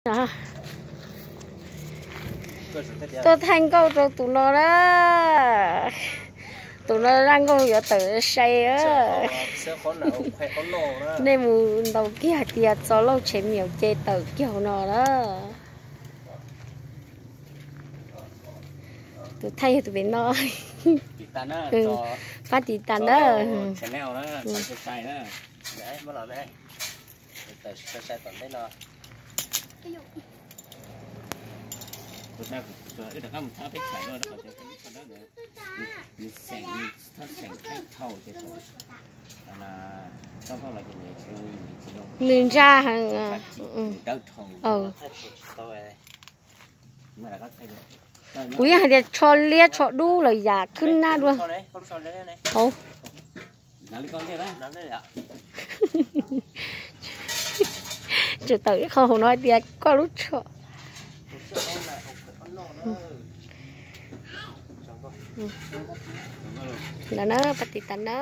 Tuaj thaij nkauj rau tus no na. Tus no zaj nkauj yuav tawm sai. Nej mus ntaus kiag hais tias Txos Lauj Tsev Miaum ces tawm kiag hauv no na. Tus thaij yog tus pem no. Pab tiv tas ntawd. Nws ntsa heev. Kuv yeej hais tias tsho liab tsho dub lawm yam khwb nab dua. Tseem tawm ib qho hauv no hais tias koj lub tsho. Ntawd na, pab tiv tas na.